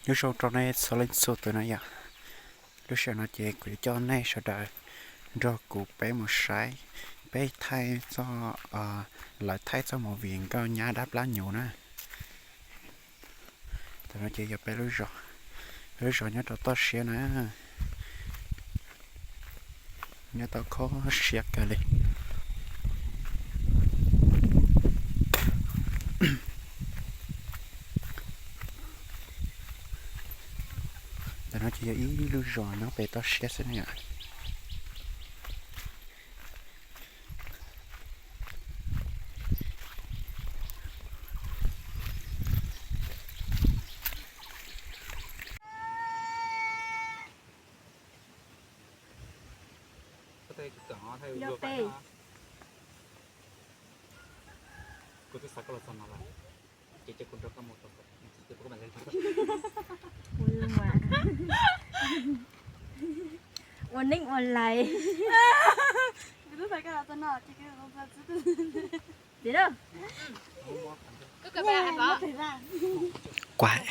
Nyob zoo rau nej txhua leej txhua tus na yom. Lub sij hawm no ces kuv yuav coj nej sawv daws nrog kuv peb mus saib peb thaij txoj, lawv thaij txoj movie nkauj nyab dab plab nyuv na. Tam no ces yog peb lub zos, lub zos nyob rau toj siab na, nyob tau kho siab kawg li. Tam no ces yog ib lub zos nyob pem toj siab xwb na yom. Ua neej ua lais. Kuav.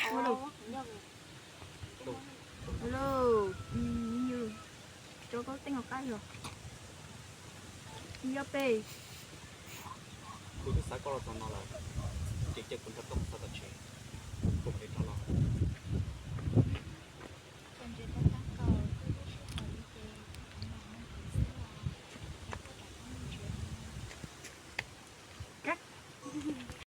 Rau koj teeb hauv qab yog. Yog pem. Kuv twb xav koj los txog no lawm, ces cia kuv nrog koj mus txog tom tsev, kuv mam li rov los.